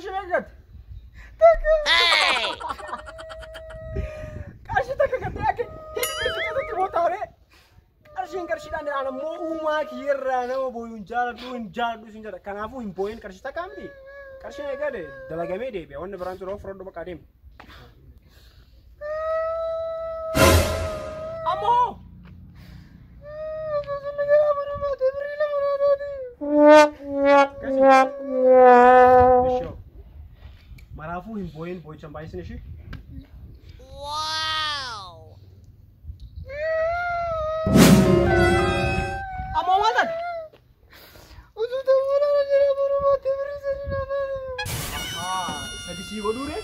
Qarshii meeqa gatte? Qarshii takka gattee akka hidhii si keessatti bootaaree. Qarshiin qarshiidhaan jedhaan ammoo uumaa kiyyarraa nama booyu hin jaaladhu hin jaaladhu sin jedha. Kanaafuu hin booyin qarshii takka miti. Qarshiin egaa dalagamee deebi'a. Wanni biraan jiru fudhadhu bakka adeemu. Ammoo Ishoo. Maraafuu hin booyin boo'ichaan baay'isin ishee. Wow! Ammoo maal taate? Osoo ta'uu jira boruu baatee birrii sadii naa taate. Sadi sii godhuure?